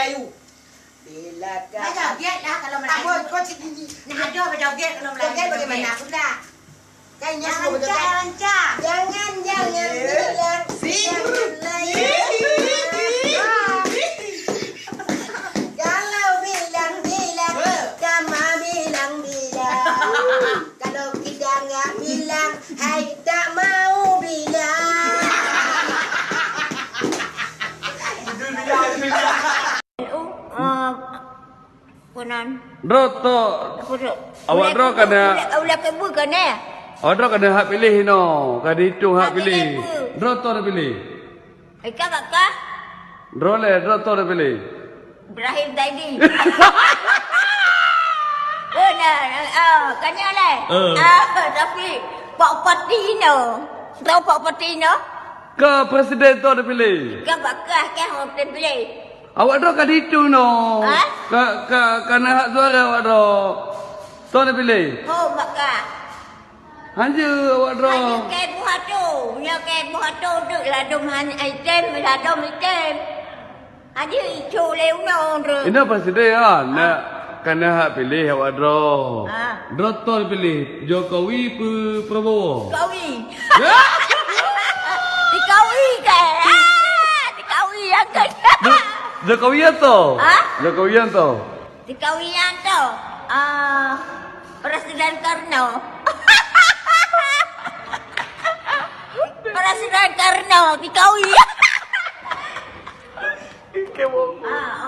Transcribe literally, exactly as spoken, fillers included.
Melayu. Bila ka Bajoget lah kalau Melayu. Apa kau cik gigi? Nah, ada bajoget kalau Melayu. Joget bagaimana pula? Kan ingat semua bajoget. Lancar, lancar. Jangan, jangan bilang. Si. Jangan lagi. Kalau bilang-bilang, sama bilang-bilang. Kalau kita nggak bilang, hai tak mau bilang. Oh, ah, penan. Droe to. Apa tu? Awak droe ka na. Ulah, ulah, ulah kebu ka na. Awak droe ka na hak pilih no. Ka dihitung hak pilih. Hak pilih apa? Droe to na pilih. Ika baka? Droe le, droe to na pilih. Ibrahim Zaidi. Oh, nah, nah, oh, kanya le. Eh. Ah, tapi Pak Patino. Tahu Pak Patino? Ka presiden to na pilih. Ka bakah ke ho pilih. Awak droe ka dihitung no. Ha? Ka, ka, ka na hak suara awak droe. To na pilih. Ho bakah. Hanjeuet awak droe. Hanjeuet keu buah tu. Nyoe keu buah tu deuek ladom han item, ladom item. Hanjeuet icok lé unoe droe. Inoe presiden ha, nak ka na hak pilih awak droe. Ah. Droe to pilih Jokowi pe Prabowo? Jokowi. Ya? Jokowi ke? Ah, Jokowi yang ke. Jo-, Jokowi yang to? Ha? Jokowi yang to? Dikawian tu, ah, Presiden Karno. Presiden Karno dikawi. Ah,